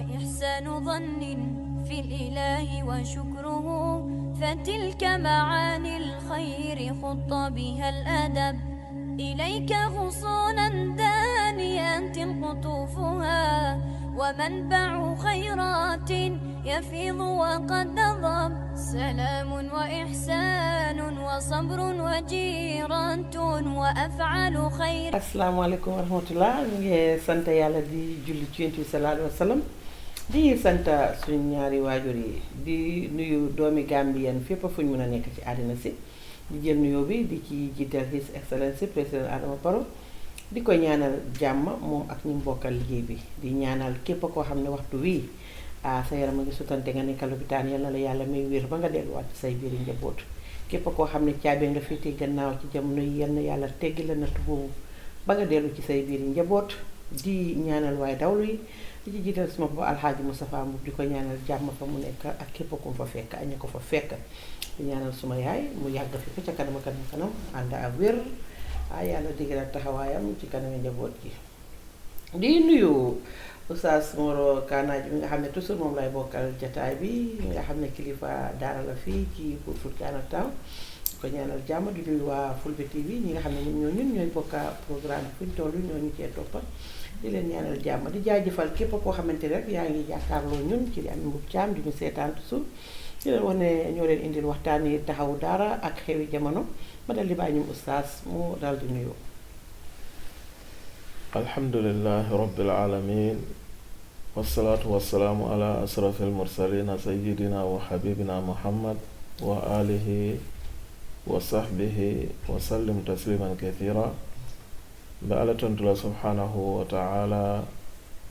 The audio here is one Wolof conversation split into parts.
وإحسان ظن في الإله وشكره فتلك معاني الخير خط بها الأدب إليك غصونا دانيات قطوفها ومنبع خيرات يفيض وقد نظم سلام وإحسان وصبر وجيرة وأفعال خير. السلام عليكم ورحمة الله. نيجي سانتا يالا دي جولي تشينتي صلى الله عليه وسلم di santa suñu ñaari waajur yi di nuyu doomi Gambien fépp fuñ mën a nekk ci àddina si di jël nuyoo bi di ci jiital His Excellency président Adama Barrow di ko ñaanal jàmm moom ak ñi mbokkal liggéey bi di ñaanal képp koo xam ne waxtu wii sa yaram a ngi sutante nga nekk lopitaan yal na la yàlla may wér ba nga delluwaat ci say biiri njaboot képp koo xam ne caabi nga féete gannaaw ci jamono yi yal na yàlla teggi la natt boobu ba nga dellu ci say biiri njaboot di ñaanal waaye dawlu yi di ci jiital suma ba alxaaji Moustapha Mbub di ko ñaanal jàmm fa mu nekk ak képp ku mu fa fekk aña ko fa fekk di ñaanal suma yaay mu yàgg fi ca kanam kanam ànd ak wér yàlla diggal taxawaayam ci kanam njaboot gi di nuyu Oustaz Moro Kanaji bi nga xam ne toujours moom lay bokkal jataay bi nga xam ne kilifa daara la fii ci pour Furkana Town ko ñaanal jàmm di nuyu waa Fulbe TV ñi nga xam ne ñun ñooy bokka programme fuñ tollu ñoo ñu cee toppa di leen ñaanal jàmm di jaajëfal képp koo xamante rek yaa ngi jàkkaarloo ñun ci di am Mbub Caam di ñu seetaan toujours di leen wax ne ñoo leen indil waxtaan yi taxawu daara ak xewi jamono ma dal di bàyyi ñu Oustaz mu dal di nuyoo. alhamdulillahi rabbil alamin wassalaatu wassalaamu ala asrafil mursalina sayyidina wa habibina muhammad wa alihi wa sahbihi wa sallim tasliman kathira ba ala tontula subhanahu wa ta'ala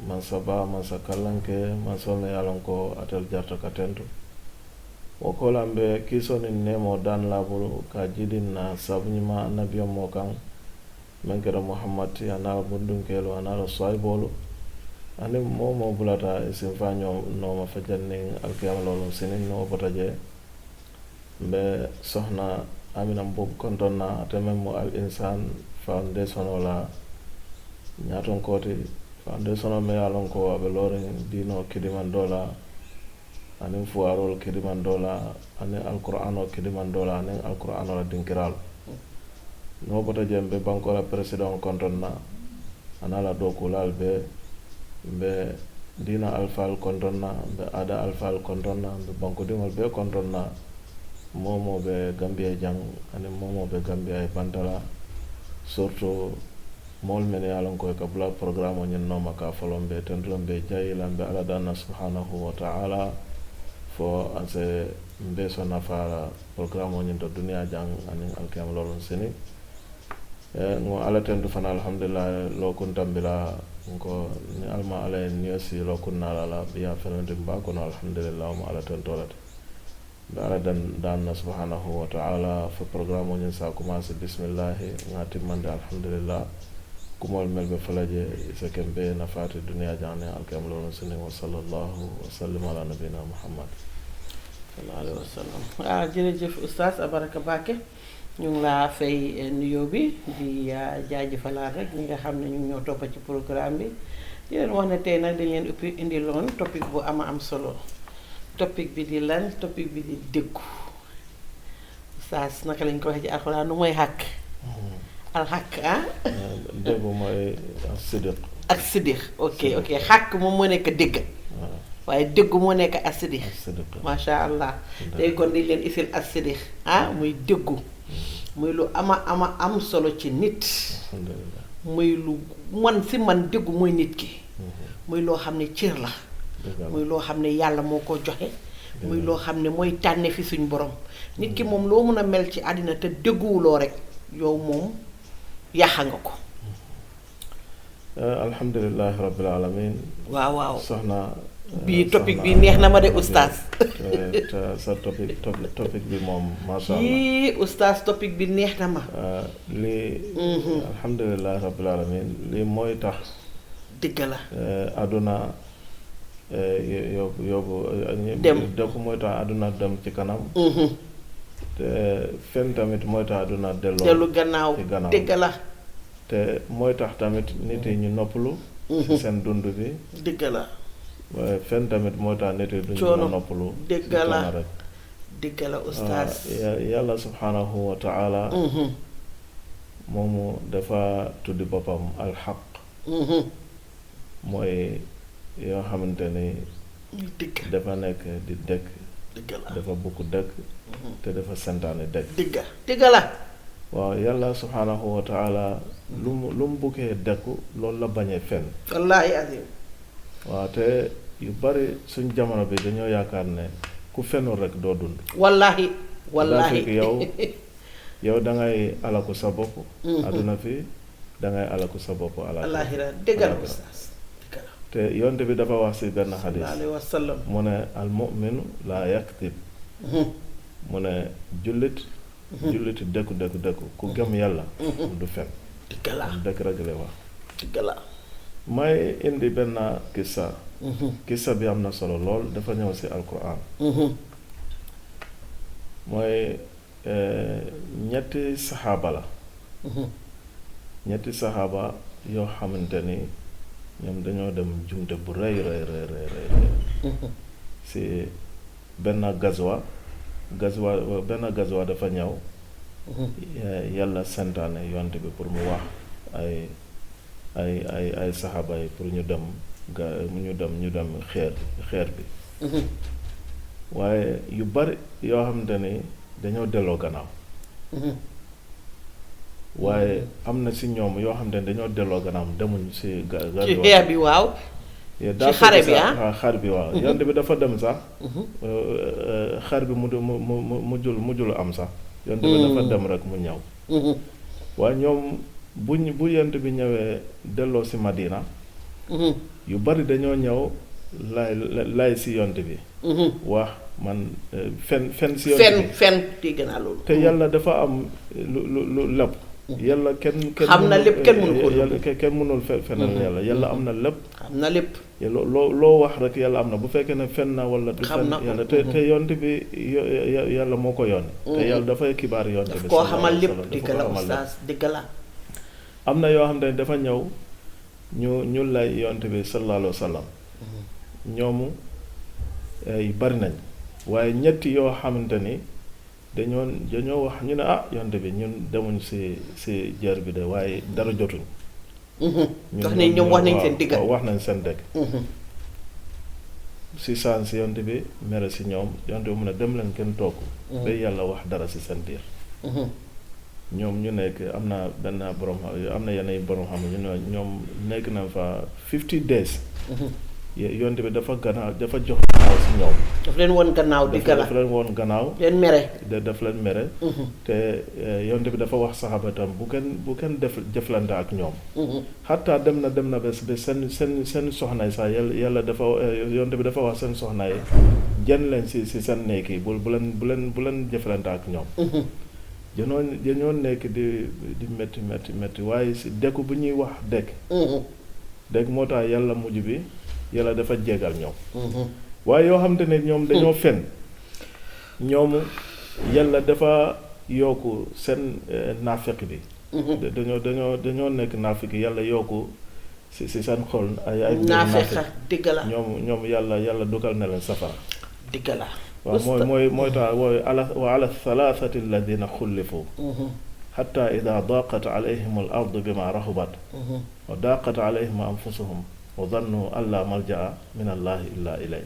man saba man sakallanke man some yalanko atel jarta ka tentu wo kolambe kisonin nemo dan laburu ka jidin na sabnyima nabiyo mo kan men kera muhammad anala bundunkelo anala soybolu ani momo bulata isin fanyo no ma fajanni alkiyama lolum sinin no botaje be sohna Amina Mbub kontonna atemen mo al insan foundation wala ñaton koti foundation me yalon ko abe lorin dino kidiman dola anin fuarol kidiman dola anin alquran o kidiman dola anin alquran o dinkiral no bota jembe banko la president kontonna anala do kulal be dina alfal kontonna be ada alfal kontonna be banko dingol be kontonna momo be Gambia jang ani momo be Gambia e bantala surtout mol men yalon ko ka bla programme nyen no maka folombe tendlombe jayilambe ala dana subhanahu wa ta'ala fo ase mbe so nafara programme nyen to dunia jang ani alkiyam lolon seni ngo ala tendu fana alhamdulillah lo kun tambila ngo ni alma ala niyosi lo kun nala biya felande ba ko alhamdulillah mo ala tentolate ala dan subhanahu wa ta'ala fa programme nyen sa commencé bismillah ngati mande alhamdulillah kumol melbe falaje isa kembe nafati dunia jane alkam lolon sunni wa sallallahu wa sallam ala nabina muhammad sallallahu alaihi wasallam jërëjëf Oustaz abaraka Bakke ñu ngi laa fay nuyoo bi di jaajëfalaat rek ñi nga xam ne ñu ñoo toppa ci programme bi di leen wax ne tey nag dañ leen indi loon topic bu am solo topic bi di lan topic bi di déggu Oustaz naka lañ ko waxee ci alxuraan nu mooy xàkk alxàkk déggu mooy ak siddiq ok xàkk moom moo nekk dégg waaye déggu moo nekk ak siddiq masha Allah tey kon dañ leen isil ak siddiq muy déggu muy lu am solo ci nit muy lu man déggu mooy nit ki muy loo xam ne cër la muy loo xam ne yàlla moo ko joxe muy loo xam ne mooy tànne fi suñ borom nit ki moom loo mën a mel ci àddina te dégguwuloo rek yow moom yàqa nga ko alhamdulillahi rabbil alamin waaw soxna bii topic bi neex na ma de Oustaz te sa topic bi moom masha Allah yii Oustaz topic bi neex na ma lii alhamdulillahi rabbil alamin lii mooy tax dëgg la aduna yóbbu dem dëkk mooy tax aduna dem ci kanam te fen tamit mooy tax aduna dellu gannaaw dëgg la te mooy tax tamit nit yi ñu noppalu ci seen dund bi dëgg la waaye fen tamit moo tax nit yi duñu coono mën a noppalu dëgg ci la coono rek dëgg la oustaz yàlla subhanahu wa taala moomu dafa tuddi boppam alxaq mooy yoo xamante ni dëgg dafa nekk di dëkk dëgg la dafa bokk dëkk te dafa santaane dëkk dëgg la waaw yàlla subhanahu wa taala lu mu bukkee dëkku loolu la bañee fen wallaahi azim waaw te yu bari suñ jamono bi dañoo yaakaar ne ku fenul rek doo dund wallaahi daa fekk yow dangay alaku sa bopp àdduna fi dangay alaku sa bopp alaaxira dëgg la oustaz dëgg la te yonte bi dafa wax ci benn xadis alayhi wa sallam mu ne al mu'minu laa yaktib mu ne jullit dëkku ku gëm yàlla du fen dëgg la dëkk rek lay wax dëgg la may indi benn kissa bi am na solo lool dafa ñëw ci alquran mooy ñetti saxaaba la ñetti saxaaba yoo xamante ni ñoom dañoo dem jumte bu rëy ci benn gazwa dafa ñëw yàlla santaane yonte bi pour mu wax ay saxaaba yi pour ñu dem xeer bi waaye yu bari yoo xamante ni dañoo delloo gannaaw waaye am na ci ñoom yoo xamante ni dañoo delloo gannaaw demuñ ci ci xeer bi waaw ci xare bi xar bi waaw yonte bi dafa dem sax xar bi mujjul am sax yonte bi dafa dem rek mu ñëw waaye ñoom bu yonte bi ñëwee delloo ci Madina yu bari dañoo ñëw lay ci yonte bi wax man fen ci yonte bi fen dégg naa loolu te yàlla dafa am lu lépp yàlla kenn xam na lépp kenn mënu ko yàlla kenn mënul fenal yàlla am na lépp xam na lépp loo wax rek yàlla am na bu fekkee ne fen na wala du fen yàlla te yonte bi yàlla moo ko yónni te yàlla dafay kibaar yonte bi koo xamal lépp dëgg la oustaz dëgg la am na yoo xam ne dafa ñëw ñu lay yonte bi sallallahu alayhi wa sallam ñoomu bari nañ waaye ñetti yoo xamante ni dañoo wax ñu ne yonte bi ñun demuñ ci jeer bi de waaye dara jotuñ ñoom wax nañ seen digga wax nañ seen dëgg ci saan si yonte bi mere ci ñoom yonte bi mu ne dem leen kenn toog ba yàlla wax dara ci seen biir ñoom ñu nekk am na yenn borom xam ne ñoom nekk na fa 50 days yonte bi dafa jox gannaaw ci ñoom daf leen woon gannaaw di gala dafa leen woon gannaaw leen mere daf leen mere te yonte bi dafa wax saxaaba tam bu kenn def jëflante ak ñoom xataa dem na ba seen soxnaay sax yàlla dafa yonte bi dafa wax seen soxnaay jën leen ci seen néeg yi bu leen jëflante ak ñoom dañoo nekk di métti waaye ci dëkk bu ñuy wax dëkk moo tax yàlla mujj bi yàlla dafa jégal ñoom waaye yoo xamante ne ñoom dañoo fen ñoom yàlla dafa yokku seen naafeq bi dañoo nekk naafeq yàlla yokku ci seen xol ay naafeq dëgg la ñoom yàlla dugal na leen safara dëgg la waaw mooy tax wa ala thalathati alladina xullifu xatta ida daqat alayhim al ardu bima rahubat wa daqat alayhim anfusuhum wa dannu an la maljaa min allahi illa ilay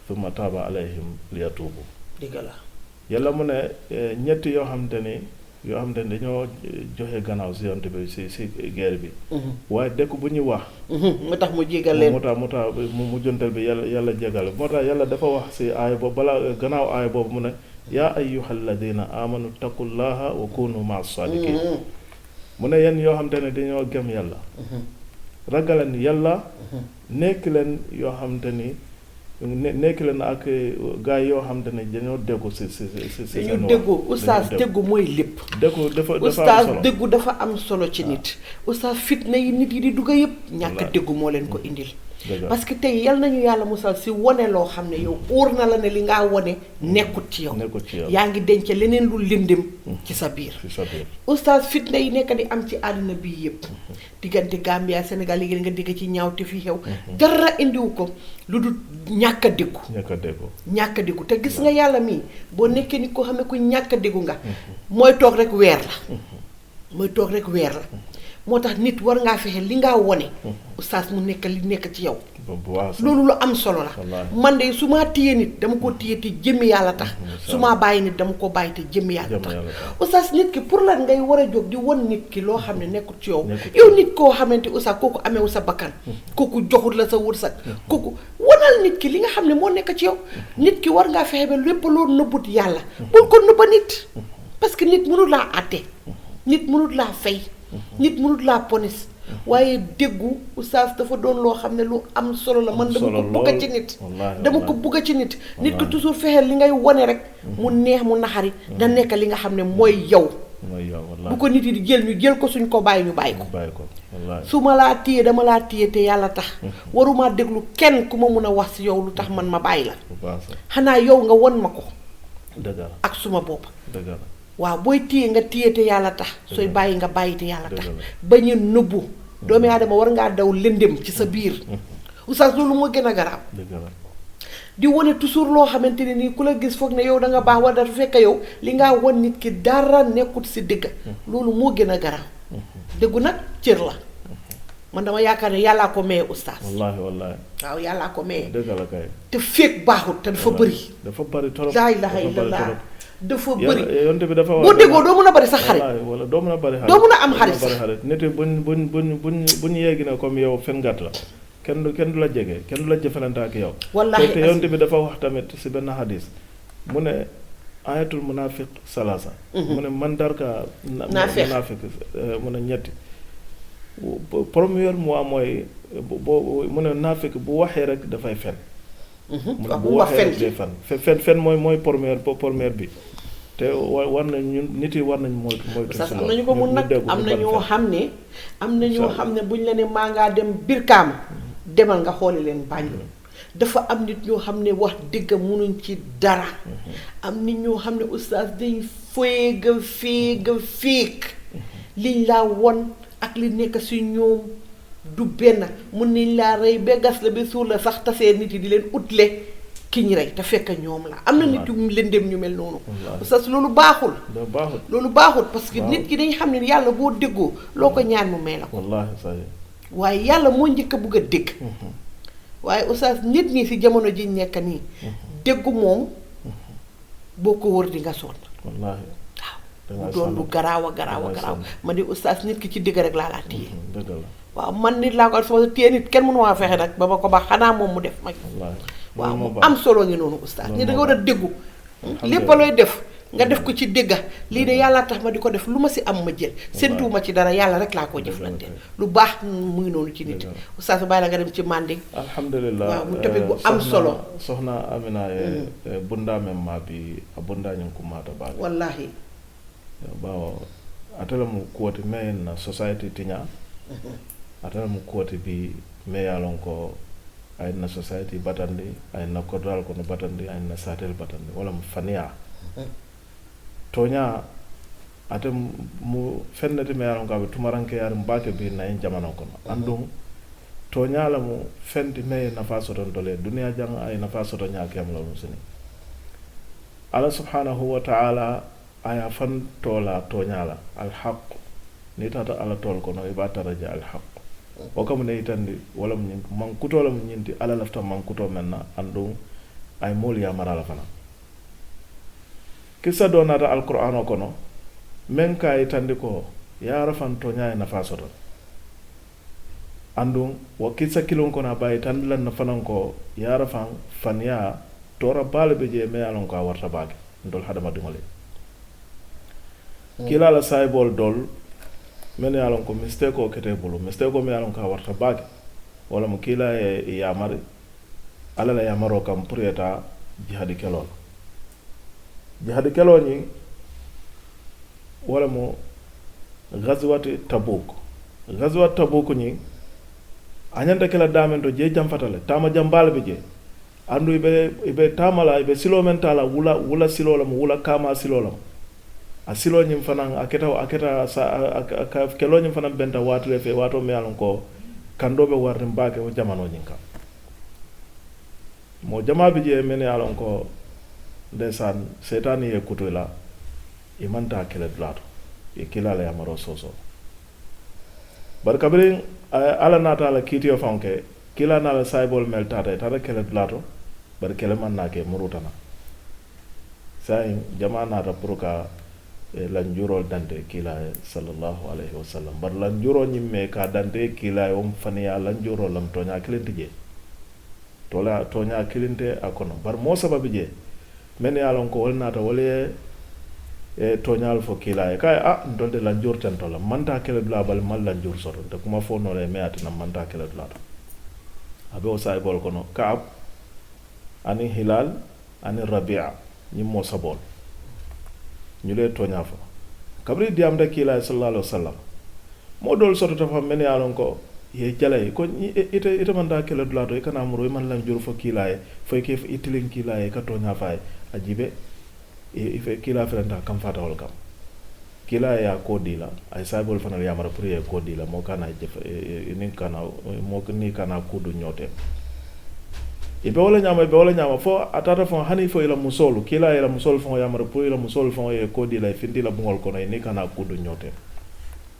thumma taaba alayhim liyatuubu yàlla mu ne ñetti yoo xamante ni dañoo joxe gannaaw ci yonte bi ci guerre bi waaye dëkk bu ñuy wax mu tax mu jégal leen mu tax mu jontal bi yàlla jégal moo tax yàlla dafa wax ci aaya boobu balaa gannaaw aaya boobu mu ne yaa ayyuhal ladina amanu taqullaha wa kunu ma'as sadiqin mu ne yéen yoo xamante ne dañoo gëm yàlla ragaleen yàlla nekk leen yoo xamante ni nekk leen ak gars yoo xamante ne dañoo déggu ci dañu déggu oustaz déggu mooy lépp déggu dafa oustaz déggu dafa am solo ci nit oustaz fitna yi nit yi di dugg yëpp ñàkk déggu moo leen ko indil parce que tey yal nañu yàlla musal si wane loo xam ne yow óor na la ne li ngaa wane nekkut ci yow yaa ngi denc leneen lu lindim ci sa biir oustaz fitna yi nekk di am ci àddina bi yëpp diggante Gambia Sénégal léegi nga dégg ci ñaaw te fi xew dara indiwu ko lu dul ñàkk a déggu te gis nga yàlla mii boo nekkee nit koo xam ne ku ñàkk a déggu nga mooy toog rek weer la moo tax nit war ngaa fexe li ngaa wone oustaz mu nekk li nekk ci yow loolu lu am solo la man de su maa téye nit dama ko téye te jëmmi yàlla tax su maa bàyyi nit dama ko bàyyi te jëmmi yàlla tax oustaz nit ki pour lan ngay war a jóg di won nit ki loo xam ne nekkul ci yow nit koo xamante oustaz kooku amewu sa bakkan kooku joxul la sa wërsëg kooku wanal nit ki li nga xam ne moo nekk ci yow nit ki war ngaa fexe ba lépp loo nëbbut yàlla bul ko nëbba nit parce que nit mënul laa àtte nit mënul laa fay nit mënut laa ponis waaye déggu oustaz dafa doon loo xam ne lu am solo la man dama ko bugga ci nit nit ko toujours fexeel li ngay wane rek mu neex mu naxari da nekk li nga xam ne mooy yow bu ko nit yi di jël ñu jël ko suñ ko bàyyi ñu bàyyi ko su ma laa téye dama laa téye te yàlla tax waruma déglu kenn ku ma mun a wax si yow lu tax man ma bàyyi la xanaa yow nga won ma ko ak suma bopp waaw booy téye nga téye te yàlla tax sooy bàyyi nga bàyyi te yàlla tax bañ a nëbbu doomi aadama war ngaa daw lëndëm ci sa biir oustaz loolu moo gën a garaaw di wane toujours loo xamante ne nii ku la gis foog ne yow da nga baax wala dafa fekk yow li ngaa wan nit ki dara nekkut si dëgg loolu moo gën a garaaw dëggu nag cër la man dama yaakaar ne yàllaa ko maye oustaz wallaahi waaw yàllaa ko maye dëgg la kay te fekk baaxut te dafa bëri trop laa ilaaha illallaah dafa bëri yonte bi dafa boo déggoo doo mën a bëri sax xarit wala doo mën a bëri xarit doo mën a am xarit sax nit yi buñ yeggi ne comme yow fengat la kenn du la jege kenn du la jëfalante ak yow wallaahi te yonte bi dafa wax tamit si benn hadis mu ne ayatul munafiq salasa mu ne mandarga munafiq mu ne ñetti premier mois mooy mu ne naafik bu waxee rek dafay fen bu waxee rek day fen mooy première bi te war nañ ñun nit yi war nañ moytu sax am nañu ko mun nag am na ñoo xam ne buñ la ne maa ngaa dem Birkaama demal nga xooli leen Banjul dafa am nit ñoo xam ne wax dëgg munuñ ci dara am nit ñoo xam ne oustaz dañ féeg liñ laa won ak li nekk si ñoom du benn mun nañ laa rey ba gas la ba suur la sax tasee nit yi di leen utle ki ñu rey te fekk ñoom la am na nit yu lëndëm ñu mel noonu parce que loolu baaxul parce que nit ki dañ xam ne yàlla boo déggoo loo ko ñaan mu may la ko waaye yàlla moo njëkk a bugg a dégg waaye oustaz nit ñi si jamono ji nekk nii déggu moom boo ko wër di nga sonn mu doon lu garaaw a garaaw ma di oustaz nit ki ci dëgg rek laa téye waaw man nit laa ko sama téye nit kenn mënu maa fexe nag ba ma ko baax xanaa moom mu def ma waaw mu am solo ngi noonu oustaz ni da nga war a déggu lépp looy def nga def ko ci dégga lii de yàlla tax ma di ko def lu ma si am ma jël séntuwuma ci dara yàlla rek laa ko jëflante lu baax mu ngi noonu ci nit oustaz bàyyi la nga dem ci Manding alhamdulillah waaw mu topic bu am solo soxna Amina ye bundamen ma bi a bundañum kumata baale wallahi bawo atala mu kuwoti meyen na society tiña atala mu kuwoti bi meyalon ko ayna society batandi ayna kodral kono batandi ayna satel batandi wala mu faniya toña ate mu fennati meyalon ko aɓe tumaranke yari mbake bi nayi jamano kono andum toñala mu fenti meye nafa soton dole duniya jang ay nafa soto ñakemla mu sini Allah subhanahu wa ta'ala aya fan tola toñala alhaq ni tata ala tol kono iba taraja alhaq o kam ne itandi wala man kutola mu nyinti ala lafta man kuto menna andum ay mol ya marala fana kissa donata alquran kono men ka itandi ko ya rafan toñay na fasoto andum wa kissa kilon kono bay tandilan na fanan ko ya rafan fanya tora balbe je me alon ko warta baage ndol hadama dingole kila la saybol dol men yalon ko mistake o kete bulu mistake o me yalon ka warta baage wala mo kila e yamari ala la yamaro kam prieta jihadi kelol ni wala mo ghazwat tabuk ni anyanta kala damen to je jam fatale tama jambal be je andu ibe tamala ibe silo mentala wula silo lam wula kama silo lam a silo nyim fanan aketa sa kelo nyim fanan benta watule fe wato me alon ko kandobe warde mbake o jamano nyinka mo jama bi je mene alon ko ndesan setani e kutula e manta kele dulato e kilala ya maro soso bar kabrin ala nata la kitiyo fanke kila na la saibol mel tata tata kele dulato bar kele man na ke murutana sai jama nata puruka lan jurol dante kila sallallahu alaihi wasallam bar lan juro nyimme ka dante kila o faniya lan juro lam tonya kilinte je tola tonya kilinte akono bar mo sababu je men yalon ko wolnata wole e toñal fo kila e kay ndolde lan jur tan tola manta kele dula bal mal lan jur soto de kuma fo no le meati na manta kele dula to abe o say bol kono kaab ani hilal ani rabi'a ni mo sabol ñu le toña fo kabri diam de kila sallallahu alaihi wasallam mo dol soto to fa men yalon ko ye jalay ko ite manta kele dula to e kana muro man lan jur fo kila e fo ke itilin kila e ka toña fay ajibe ife kila frenta kam fata wol kam kila ya kodila ay saibol fanal yamara pour ya kodila mo kana jef ni kana mo ni kana kudu nyote ibe wala nyama fo atata fo hani fo ila musolu kila ila musol fo yamara pour ila musol fo e kodila e findila bungol kono ni kana kudu nyote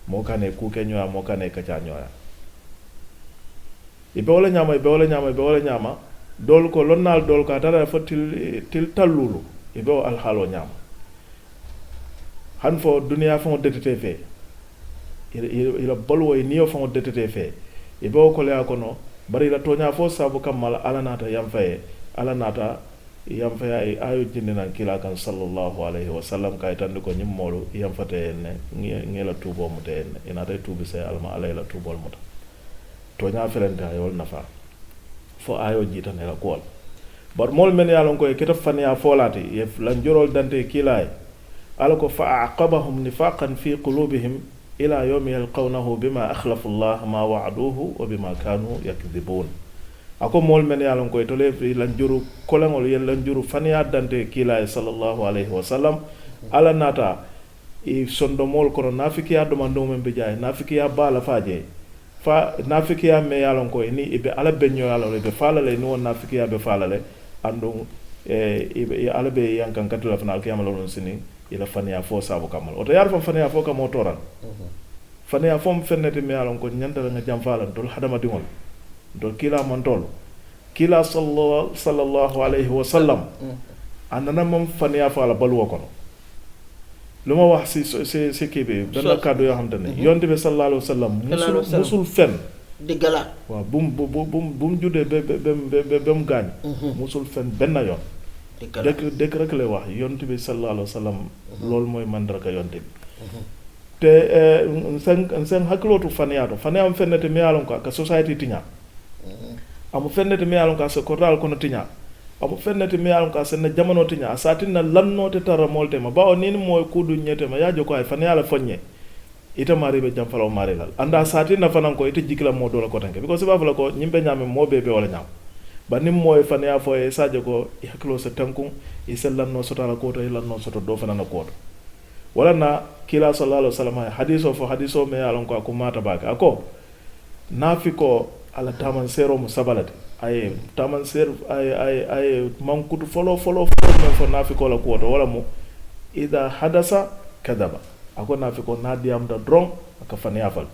mo kana ku kenyo mo kana kacha nyoya ibe wala nyama dol ko lonnal dol ko atata fo til talulu ibo al halo nyam han fo dunia fo detete fe ila bolwo niyo fo detete fe ibo ko le akono bari la tonya fo sabu kamal ala nata yam faye ay ayu jinna kila kan sallallahu alaihi wasallam kay tan ko nyim molu yam fate ne ngela tubo mute ne ina tay tubi se alma alayla tubol muta tonya felenta yol nafa fo ayo jitan la kol bar mol men yalon ko e keta faniya folati e lan jorol dante kilay alako fa aqabahum nifaqan fi qulubihim ila yawmi yalqawnahu bima akhlafu Allah ma wa'aduhu wa bima kanu yakdhibun ako mol men yalon ko to le lan juru kolangol yen lan juru faniya dante kilay sallallahu alaihi wasallam ala nata e sondo mol ko nafikiya do mando men be jay nafikiya bala faje fa nafikiya me yalon ko ni ibe ala benyo yalon be falale ni won nafikiya be falale andung alabe yankan katula fana alkiyama lolon sini ila faniya fo sabu kamal oto yar fam faniya fo kam motoran faniya fom fennete mi alon ko nyanta nga jam falan dol hadama dingol dol kila montol kila sallallahu alaihi wasallam anana mom faniya fa la balwo kono luma wax si kebe dana kado yo xamantene yonte be sallallahu alaihi wasallam musul fen digala wa bum jude bem gañ musul fen ben yon dek rek le wax yonte bi sallallahu alaihi wasallam lol moy mandraka yonte bi te sen haklotu faniyato faniyam fennete mi alon ka society tinya amu fennete mi alon ka so korral kono tinya amu fennete mi alon ka sen jamano tinya satinna lannote tara molte ma bawo ni moy kudu nyete ma yajo ko ay faniyala fonye ita mari be jam falo mari lal anda sati na fanan ko ita jikla mo do la ko tanke because ba fala ko nyimbe nyame mo bebe wala nyam ba nim moy fane ya fo e saje ko e haklo se tankun e sellan no sotala ko to e lan no soto do fana na ko wala na kila sallallahu alaihi wasallam hadiso me alon ko mata baka ako nafiko ala taman sero mo sabalati ay taman ser ay mankutu folo me fo nafiko la ko to wala mo ida hadasa kadaba ako nafiko nadiyam da drong aka fane yafal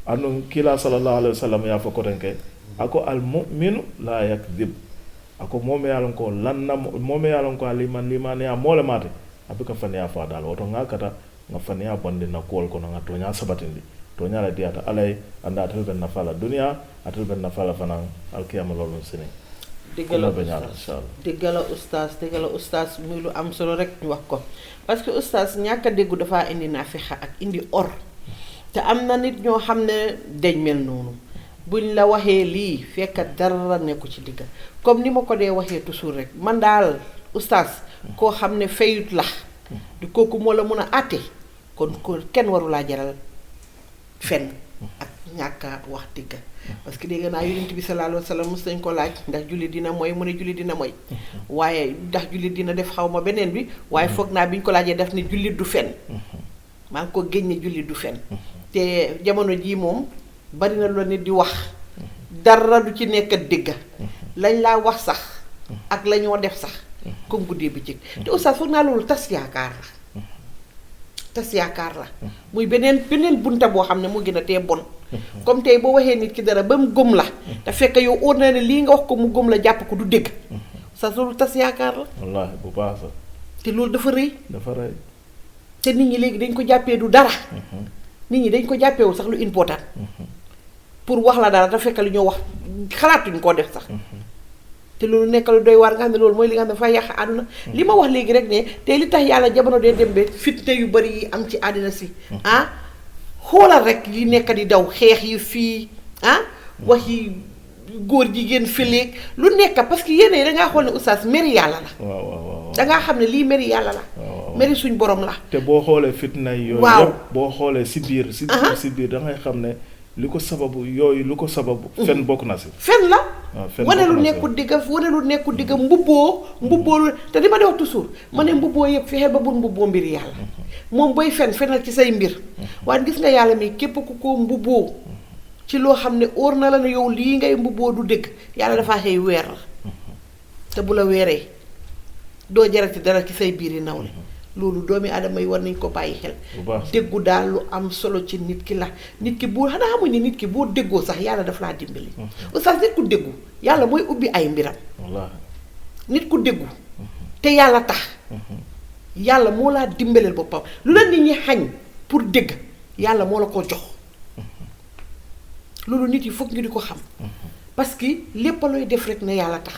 anu kila sallallahu alaihi wasallam ya fa ko tanke ako al mu'minu la yakdhib ako moome yalon ko lanna moome yalon ko liman ya mole mate abika fane ya fa dal woto ngakata nga fane ya bonde na kol ko nga tonya sabatindi tonya la diata alay anda atal ben na fala dunya atal ben na fala fanan al qiyam lolun sini digala oustaz muy lu am solo rek ñu wax ko parce que oustaz ñaka deggu dafa indi nafixa ak indi or te am na nit ñoo xamne deñ mel nonu buñ la waxee lii fekk dara nekku ci digga comme ni ma ko dee waxee toujours rek man daal oustaz koo xam ne fayut la di kooku moo la mun a àtte kon ko kenn waru laa jaral fen ak ñàkk a wax dëgg parce que dégg naa yonent bi sallallahu alayhi wa sallam mos nañ ko laaj ndax jullit dina mooy mu ne jullit dina mooy waaye ndax jullit dina def xaw ma beneen bi waaye foog naa bi ñu ko laajee def ni jullit du fen maa ngi ko génne jullit du fen te jamono jii moom bari na lu nit di wax dara du ci nekk dëgg lañ laa wax sax ak la ñoo def sax comme guddee bi ci te oustaz foog naa loolu tas yaakaar la muy beneen bunta boo xam ne moo gën a tee bon comme tey boo waxee nit ki dara ba mu gëm la te fekk yow óor na ne lii nga wax ko mu gëm la jàpp ko du dégg sa loolu tas yaakaar la wallaahi bu baax sax te loolu dafa rëy dafa rëy te nit ñi léegi dañ ko jàppee du dara nit ñi dañ ko jàppeewul sax lu important pour wax la dara te fekk lu ñoo wax xalaatuñ koo def sax te loolu nekk lu doy waar nga xam ne loolu mooy li nga xam ne dafa yàq àdduna li ma wax léegi rek ne te li tax yàlla jamono dee dem ba fitna yu bari yi am ci àddina si xoolal rek yi nekk di daw xeex yi fii wax yi góor jigéen fëleeg lu nekk parce que yéen dangaa xool ne oustaz meri yàlla la waaw dangaa xam ne lii meri yàlla la meri suñ borom la te boo xoolee fitna yooyu yëpp boo xoolee si biir dangay xam ne li ko sababu yooyu lu ko sababu fen bokk na si fen la wane lu nekkul digga mbubboo te di ma di wax toujours ma ne mbubboo yëpp fexeel ba bul mbubboo mbir yàlla moom booy fenal ci say mbir waaye gis nga yàlla mi képp ku ko mbubboo ci loo xam ne óor na la ne yow lii ngay mbubboo du dëgg yàlla dafaa xëy weer la te bu la weeree doo jarati dara ci say biir yi nawle loolu doomi aadama yi war nañ ko bàyyi xel déggu daal lu am solo ci nit ki la nit ki boo xanaa xamuñ ne nit ki boo déggoo sax yàlla daf laa dimbali oustaz nit ku déggu yàlla mooy ubbi ay mbiram nit ku déggu te yàlla tax yàlla moo laa dimbaleel boppam lu la nit ñi xañ pour dégg yàlla moo la ko jox loolu nit yi foog ñu di ko xam parce que lépp looy def rek ne yàlla tax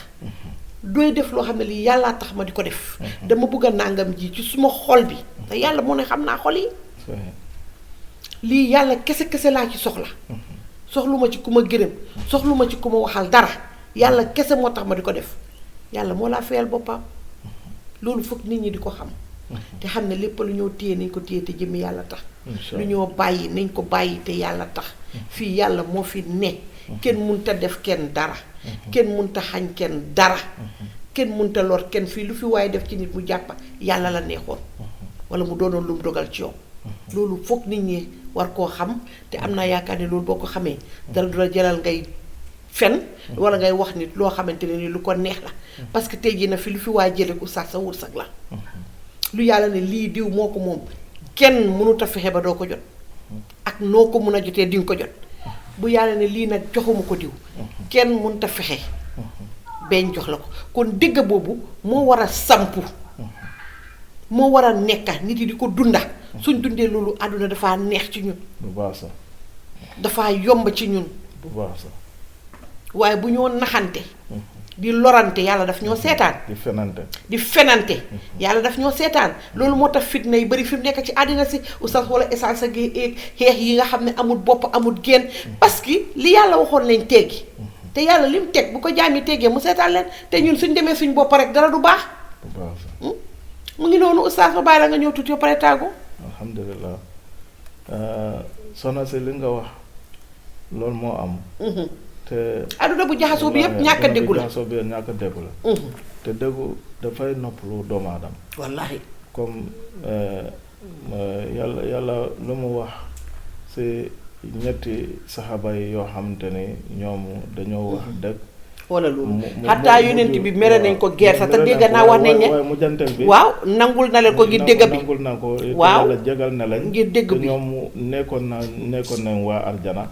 dooy def loo xam ne lii yàllaa tax ma di ko def dama bëgg a nàngam ji ci suma xol bi te yàlla moo ne xam naa xol yi lii yàlla kese laa ci soxla soxlu ma ci ku ma gërëm soxlu ma ci ku ma waxal dara yàlla kese moo tax ma di ko def yàlla moo laa fayal boppam loolu foog nit ñi di ko xam te xam ne lépp lu ñoo téye nañ ko téye te jëmmi yàlla tax lu ñoo bàyyi nañ ko bàyyi te yàlla tax fii yàlla moo fi ne kenn munta def kenn dara kenn munta xañ kenn dara kenn munta lor kenn fii lu fi waaye def ci nit mu jàppa yàlla la neexoon wala mu doonoon lu mu dogal ci yow loolu foog nit ñi war koo xam te am naa yaakaar ne loolu boo ko xamee dara du la jaral ngay fen wala ngay wax nit loo xamante ne ni lu ko neex la parce que tey jii na fi lu fi waaye jële ku sax sa wërsëg la lu yàlla ne lii diw moo ko moom kenn mënut a fexe ba doo ko jot ak noo ko mun a jotee di nga ko jot bu yàlla ne lii nag joxuma ko diw kenn mënut a fexe beñ jox la ko kon dëgg boobu moo war a sampu moo war a nekka nit yi di ko dunda suñ dundee loolu àdduna dafaa neex ci ñun bu baax sax dafaa yomb ci ñun bu baax sax waaye bu ñoo naxante di lorante yàlla daf ñoo seetaan di fenante yàlla daf ñoo seetaan loolu moo tax fitna yi bari fi mu nekk ci àddina si oustaz wala essence ak xeex yi nga xam ne amul bopp amul génn parce que li yàlla waxoon lañ teggi te yàlla lim teg bu ko jaam yi teggee mu seetaan leen te ñun suñ demee suñ bopp rek dara du baax mu ngi noonu oustaz ba bàyyi la nga ñëw tuuti ba pare tàggu alhamdulilah soxna si li nga wax loolu moo am te adduna bu jaxasoo bi yëpp ñàkk a déggu la te déggu dafay noppalu doomu aadama wallaahi comme yàlla lu mu wax si ñetti saxaaba yi yoo xamante ni ñoom dañoo wax dëgg wala loolu xataa yonent bi mere nañ ko guerre sax te dégg naa wax nañ ne waaye mujjantel bi waaw nangul na leen ko ngir dégg bi nangul na ko waaw yàlla jégal na leen ngir dégg bi ñoom nekkoon nañ waa arjana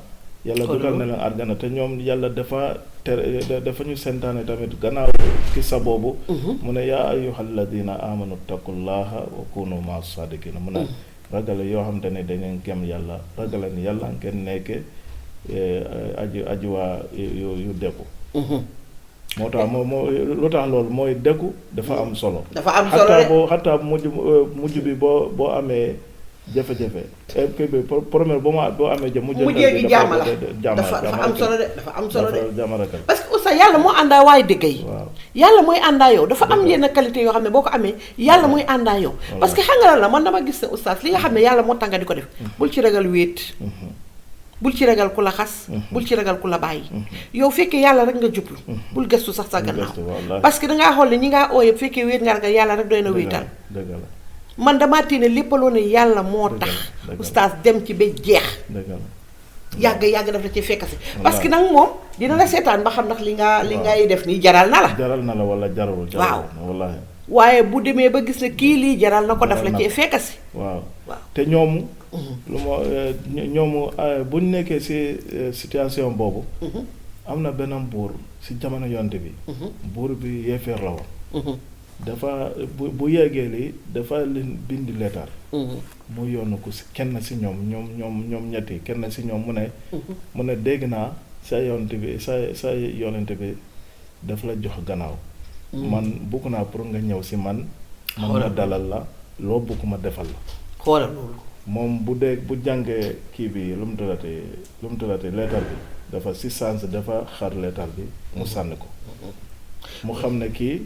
yàlla dugal na leen arjana te ñoom yàlla dafa ñu sentaane tamit gannaaw kissa boobu mu ne yaa ayyuhal ladina amanu taqullaha wa kunu ma sadiqina mu ne ragale yoo xamante ne dañu gëm yàlla ragaleen yàlla ngeen nekke aji waa yu dëkku moo tax lu tax loolu mooy dëkku dafa am solo xataa mujj bi boo amee jafe-jafe kii bi premier boo amee mujjee gi jaama la dafa am solo de dafa am solo de jaama rek parce que oustaz yàlla moo àndaa waaye dëgg yi yàlla mooy àndaa yow dafa am yenn qualité yoo xam ne boo ko amee yàlla mooy àndaa yow parce que xam nga la man dama gis ne oustaz li nga xam ne yàlla moo tax nga di ko def bul ci ragal wéet bul ci ragal ku la xas bul ci ragal ku la bàyyi yow fekkee yàlla rek nga jublu bul gëstu sax sa gannaaw parce que dangaa xool ne ñi ngaa ooye fekkee wéet nga ragal yàlla rek doy na wéetal man damaa tiine léppaloo ne yàlla moo tax oustaz dem ci ba jeex yàgg daf la ci fekk si parce que nag moom dina la seetaan ba xam ndax li ngay def nii jaral na la wala jarul waaw wallaahi waaye bu demee ba gis ne kii lii jaral na ko daf la cee fekk si waaw te ñoomu lu ma ñoomu buñ nekkee si situation boobu am na benn buur si jamono yonte bi buur bi yeefeer la woon dafa bu yeggee lii dafa leen bindi leetar mu yónn ko si kenn si ñoom ñetti kenn si ñoom mu ne dégg naa sa yonte bi sa yonente bi daf la jox gannaaw man bugg naa pour nga ñëw si man ma dalal la loo bugg ma defal la xoolal loolu moom bu jàngee kii bi lu mu tuddati leetar bi dafa si sens dafa xar leetar bi mu sànni ko mu xam ne kii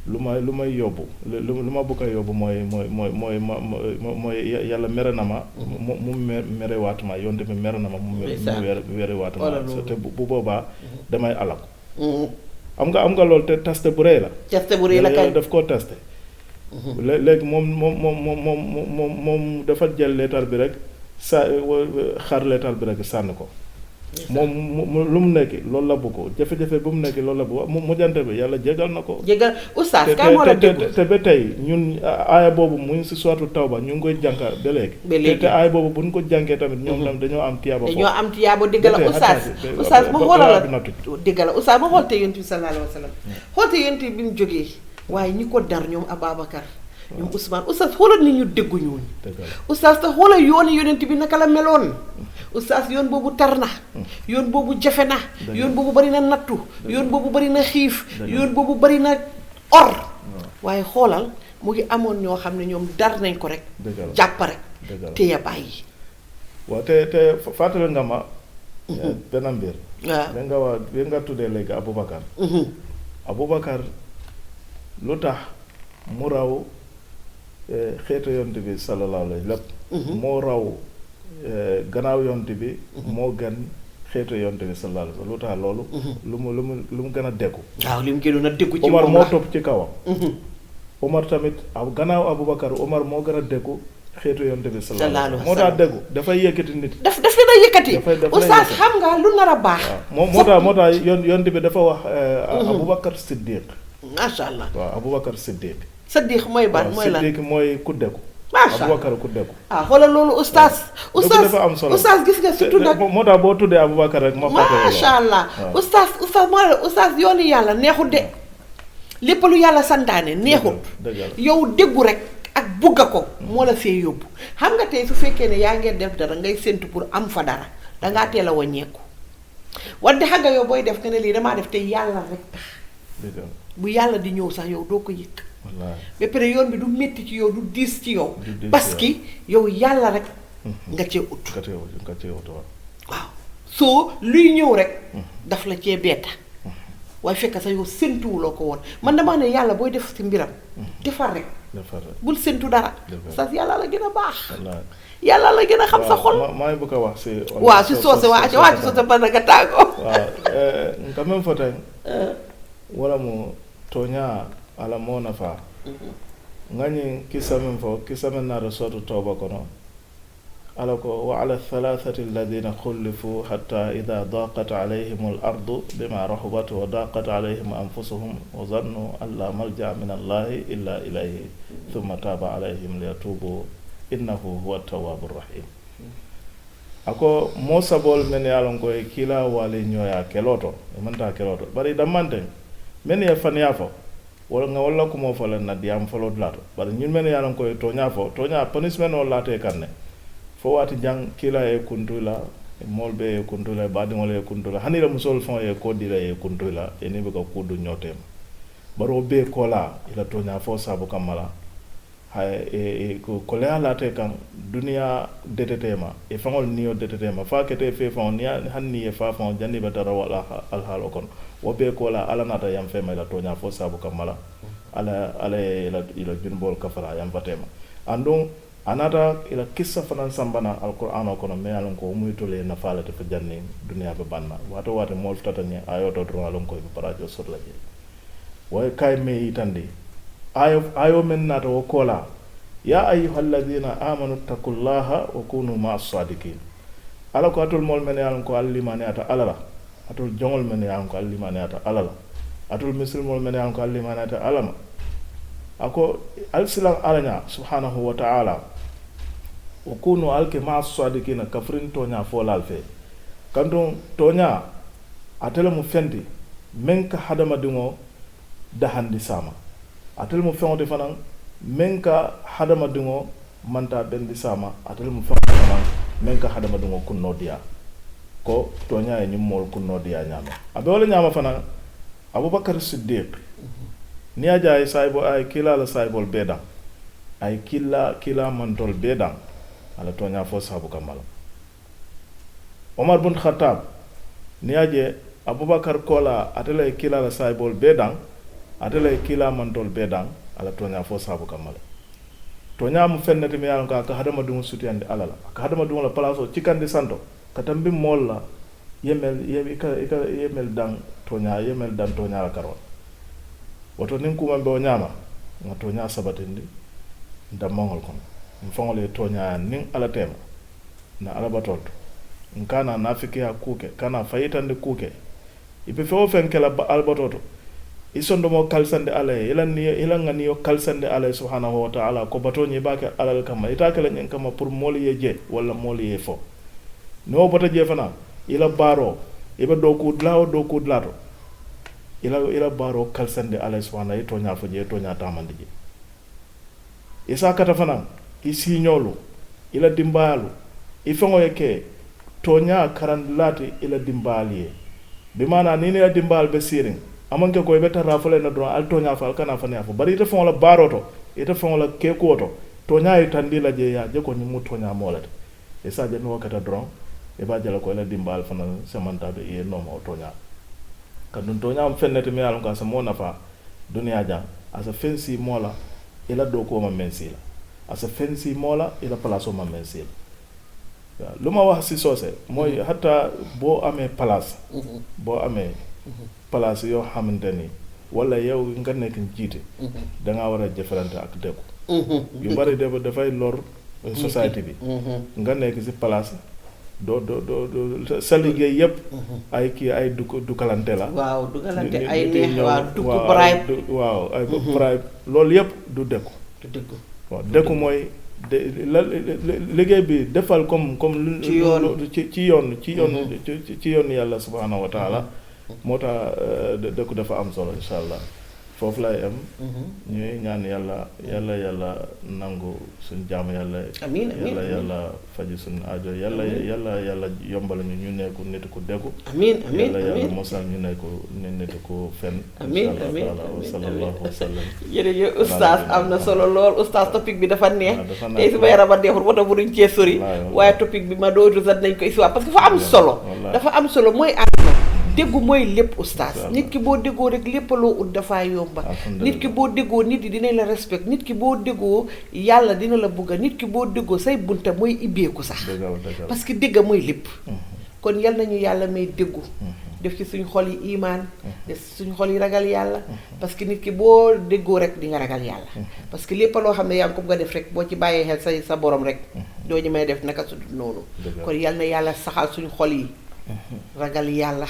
lu may yóbbu lu ma bëgg a yóbbu mooy yàlla mere na ma mu mere waat ma yonte bi mere na ma mu mere waat ma te bu boobaa damay alaku am nga loolu te testé bu rëy la kay daf koo testé léegi moom dafa jël leetar bi rek xar leetar bi rek sànni ko moom lu mu nekk loolu la bëgg jafe-jafe bu mu nekk loolu la bëgg mu jante bi yàlla jégal na ko oustaz ka moo la déglu te ba tey ñun aaya boobu mu ngi si sourate Tawba ñu ngi koy jànka ba léegi te aaya boobu bu ñu ko jànkee tamit ñoom tamit dañoo am tiyaaba dëgg la oustaz ma xoolal la dëgg la oustaz ma xool te yonent bi sallallahu alayhi wa sallam xool te yonent bi mu jógee waaye ñi ko dar ñoom Ababacar ñoom Ousmane oustaz xoolal ni ñu déggu ñooñu oustaz te xoolal yooni yonent bi naka la meloon oustaz yoon boobu tar na yoon boobu jafe na yoon boobu bari na nattu yoon boobu bari na xiif yoon boobu bari na or waaye xoolal mu ngi amoon ñoo xam ne ñoom dar nañ ko rek jàpp rek téye bàyyi waaw te fàttali nga ma benn mbir waaw nga wax bi nga tuddee léegi Aboubacar lu tax mu raw xeetu yonte bi sallallahu alayhi lépp moo raw gannaaw yonte bi moo gën xeetu yonte bi sallallahu alayhi lu tax loolu lu mu gën a déggu waaw li mu gënoon a déggu ci Omar moo topp ci kawam Omar tamit gannaaw Aboubacar Omar moo gën a déggu xeetu yonte bi sallallahu alayhi moo tax déggu dafay yëkkati nit daf leen a yëkkati oustaz xam nga lu nar a baax moo tax yonte bi dafa wax Aboubacar Siddiq macha allah waaw Aboubacar Siddiq mooy ban mooy lan Siddiq mooy ku déggu macha allah Aboubacar ku déggu xoolal loolu oustaz dafa am solo oustaz gis nga surtout nag moo tax boo tuddee Aboubacar rek ma fàtte macha allah oustaz yooni yàlla neexut de lépp lu yàlla santaane neexut yow déggu rek ak bugga ko moo la fee yóbbu xam nga tey su fekkee ne yaa ngeen def dara ngay séntu pour am fa dara dangaa teel a wàññeeku wante xam nga yow booy def nga ne lii damaa def te yàlla rek tax bu yàlla di ñëw sax yow doo ko yëg ba pare yoon bi du métti ci yow du diis ci yow parce que yow yàlla rek nga cee ut waaw soo luy ñëw rek daf la cee betta waaye fekk sax yow séntuwuloo ko woon man damaa ne yàlla booy def ci mbiram defar rek bul séntu dara sax yàlla la gën a baax yàlla la gën a xam sa xol maa ngi bëgg a wax si waaw si soose waa ci soose ba nga tàggoo waaw nga même fa tey wala mu tooñaa ala moo nafa ngani kisamen fo kisamen naata soto tawba kono ala ko wa ala thalathati alladhina khulifu hatta idha daqat alayhim al-ardu bima rahabat wa daqat alayhim anfusuhum wa dhannu an la malja min allahi illa ilayhi thumma taba alayhim liyatubu innahu huwa at-tawwabur rahim ako mo sabol men yalon ko kila wali nyoya keloto manta keloto bari damante men ya fanya fo wala nga wala ko mo fala na diam falo dlato bari ñun men yalon ko tonya punishment o late kanne fo wati jang kila e kuntula molbe e kuntula badi ngole e kuntula hanira musol fon e ko dira e kuntula e ne be ko kudu nyotem baro be kola ila tonya fo sabu kamala hay ko kola late kan dunia detetema e fangol niyo detetema fa kete fe fon ni hanni e fa fon janni be dara wala al halo kon wo be kola ala nata yam fe ila tonya fo sabu kamala ala ila junbol kafara yam fatema andon anata ila kissa fanan sambana alquran o kono me alon ko muytole na falata fa janni dunya be banna wato wate mol tatani ayoto dro alon ko be parajo sotla je way kay me itandi ayo men nata o kola ya ayyuhalladhina amanu taqullaha wa kunu ma'as sadiqin ala ko atul mol men alon ko allimani ata alala atul jongol men alon ko allimani ata alala atul muslimol men alon ko allimani ata alama ako alsilan alanya subhanahu wa ta'ala wa kunu alke ma'as sadiqin kafrin tonya folal fe kanton tonya atele mu fendi men ka hadama dingo dahandi sama atel mu fewde fanan men ka hadama dingo manta bendi sama atel mu fewde fanan men ka hadama dingo kunno dia ko tonya e nyumol kunno dia nyama abe wala nyama fanan abubakar siddiq ni aja ay saybo ay kila la saybol bedam ay kila mantol bedam ala tonya fo sabu kamala omar bin khattab ni aje abubakar kola atele kila la saybol bedam atele kila mantol bedam ala tonya fo sabu kamala tonya mu fennete mi yalan ka hadama dum sutiyande alala ka hadama dum la place o cikande santo katambi molla yemel dan tonya la karon woto nin kuma be o nyama nga tonya sabatindi nda mongol kon mfongole tonya nin ala tema na ala batolto nkana nafiki ya kuke kana fayitande kuke ibe fewo fenkela albatoto isondo mo kalsande alay ilan ngani yo kalsande alay subhanahu wa ta'ala ko batonyi bake alal kama itakala nyen kama pour moli yeje wala moli ye fo no bota je fana ila baro ibe doku dlato ila baro kalsande alay subhanahu to nya fo je to nya tamande je isa kata fana isi nyolo ila dimbalu ifango yake to nya karandlati ila dimbali be mana ni ila dimbal be sirin amanke ko beta rafale na dron alto nya fal kana fane afo bari ite fon la baroto ite fon la keko to nya itandi la je ya je ko ni muto nya molata e sa je no kata dron e ba jala ko la dimbal fana samanta be e no mo to nya kadun to nya am fennete mi alon ka sa mo nafa dunya jang asa fensi mola ila do ko ma mensila asa fensi mola ila place ma mensila luma wax si sosé moy hatta bo amé place bo amé place yo xamanteni wala yow nga nek njité da nga wara jëfalante ak dekk yu bari da fay lor society bi nga nek ci place do sa liggéey yépp ay ki ay du kalante la waaw du kalante ay neex waaw du ko bribe waaw ay bribe lool yépp du dekk waaw dekk moy liggéey bi defal comme ci yoon yàlla subhanahu wa ta'ala moo tax dëkku dafa am solo inshallah foofu lay am ñuy ñaan yàlla nangu suñ jaamu amiin yàlla faji suñ aajo yàlla yombal ñu nekku nit ku déggu amiin yàlla mosal ñu nekku nit ku fen amiin sallallahu wa sallam jërëjëf oustaz am na solo lool oustaz topic bi dafa neex tey su ma yaram a neexul wata bu duñ cee sori waaye topic bi ma dootu sax nañ ko histoire parce que dafa am solo mooy déggu mooy lépp oustaz nit ki boo déggoo rek lépp loo ut dafa yomba nit ki boo déggoo nit yi dinañ la respect nit ki boo déggoo yàlla dina la bugga nit ki boo déggoo say bunta mooy ibbeeku sax parce que dégga mooy lépp kon yal nañu yàlla may déggu def ci suñ xol yi imaan def suñ xol yi ragal yàlla parce que nit ki boo déggoo rek di nga ragal yàlla parce que lépp loo xam ne yaa ngi ko bëgg a def rek boo ci bàyyee xel sa borom rek doo ñu may def naka su dul noonu kon yal na yàlla saxal suñ xol yi ragal yàlla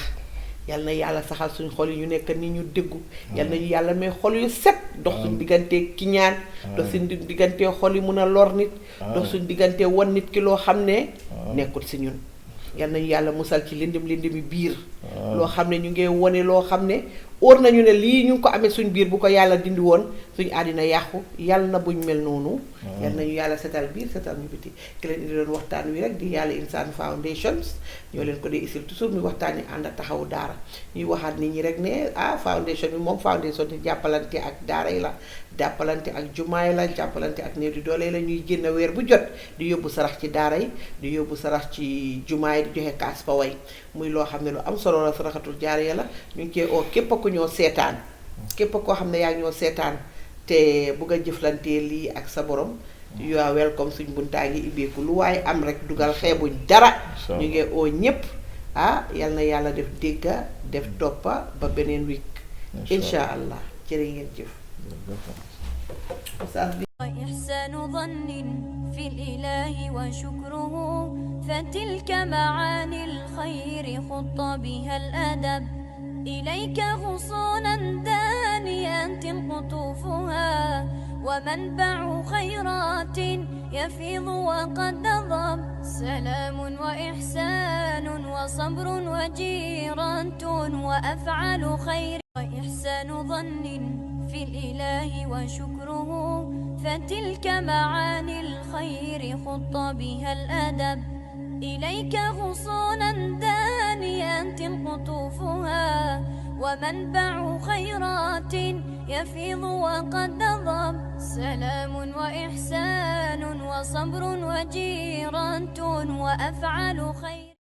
yal na yàlla saxal suñ xol yi ñu nekk ni ñu déggu yal nañu yàlla may xol yu set dox suñ diggante ki ñaan dox suñ diggante xol yi mun a lor nit dox suñ diggante won nit ki loo xam ne nekkul si ñun yal nañu yàlla musal ci lindimi biir loo xam ne ñu ngi wone loo xam ne óor nañu ne lii ñu ngi ko amee suñ biir bu ko yàlla dindi woon suñ àddina yàqu yàlla na buñ mel noonu yal nañu yàlla setal biir setal ñu biti ki leen di doon waxtaan wi rek di Yàlla Insan Foundations ñoo leen ko dee isil toujours muy waxtaan yi ànd ak taxawu daara ñuy waxaat nit ñi rek ne foundation bi moom foundation di jàppalante ak daara yi la jàppalante ak jumaa yi la jàppalante ak néew di doole yi la ñuy génn weer bu jot di yóbbu sarax ci daara yi di yóbbu sarax ci jumaa yi di joxe kaas fa way muy loo xam ne lu am solo la saraxatul jaariya la ñu ngi koy oo képp ku ñoo seetaan képp koo xam ne yaa ngi ñoo seetaan te bugg a jëflantee lii ak sa borom you are welcome suñ buntaa ngi ibbeeku lu waaye am rek dugal xeebuñ dara ñu ngi oo ñépp yal na yàlla def dégga def toppa ba beneen week insha allah jërë ngeen jëf وإحسان ظن في الإله وشكره فتلك معاني الخير خط بها الأدب إليك غصونا دانيات قطوفها ومنبع خيرات يفيض وقد نضب سلام وإحسان وصبر وجيرة وأفعال خير وإحسان ظن في الإله وشكره فتلك معاني الخير خط بها الأدب إليك غصونا دانيات قطوفها ومنبع خيرات يفيض وقد نضب سلام وإحسان وصبر وجيرة وأفعال خير